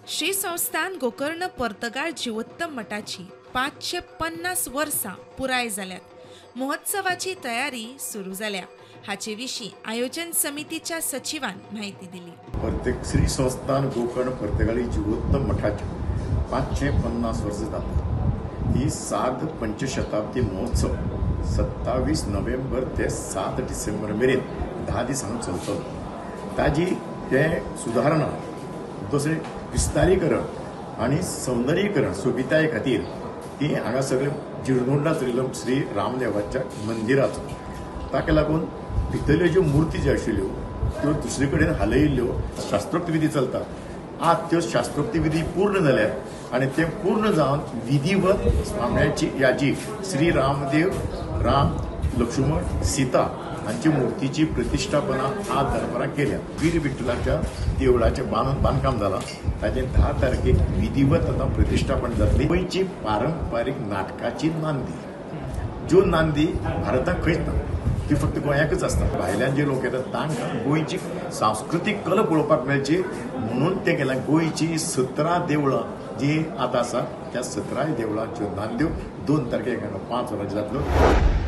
श्री संस्थान गोकर्ण पर्तगाळ जिवोत्तम मठाची 550 वर्सां पुराय जाल्यात. महोत्सवाची तयारी सुरू जाल्या. हाचे विशीं आयोजन समितीच्या सचिवान माहिती दिली. प्रत्येक श्री संस्थान गोकर्ण पर्तगाळी जिवोत्तम मठाचे 550 वर्सां जातात. ही सार्ध पंचशताब्दी महोत्सव 27 नोव्हेंबर ते 7 डिसेंबर मेरेन 10 दिसांक चलतलो. ताजी ते सुदारणा, दुसरें विस्तारीकरण आनी सौंदर्यीकरण सोबिताये खातीर ती हांगा सगळे जिर्णोद्धार चलिल्लो श्री रामदेवाच्या मंदिराचो. ताका लागून भितरल्यो ज्यो मुर्ती ज्यो आशिल्ल्यो त्यो दुसरे कडेन हालयिल्ल्यो. शास्त्रोक्त विधी चलता. आज त्यो शास्त्रोक्त विधी पूर्ण जाल्यात आनी ते पूर्ण जावन विधिवत स्वाम्याची याजी श्री रामदेव, राम, लक्ष्मण, सीता हांची मुर्तीची प्रतिश्ठापना आज दनपारां केल्या. वीर विठ्ठलाच्या देवळाचें बांदकाम जालां. ताचें 10 तारखेक विधिवत आतां प्रतिश्ठापन जातली. गोंयची पारंपारीक नाटकाची नांदी, ज्यो नांदी भारताक खंयच ना, ती फक्त गोंयाकच आसता. भायल्यान जे लोक येतात तांकां गोंयची सांस्कृतीक कला पळोवपाक मेळची म्हणून तें केलां. गोंयची 17 देवळां जी आतां आसा त्या 17 देवळांच्यो नांद्यो 2 तारखेक 5 वरांचेर जातल्यो.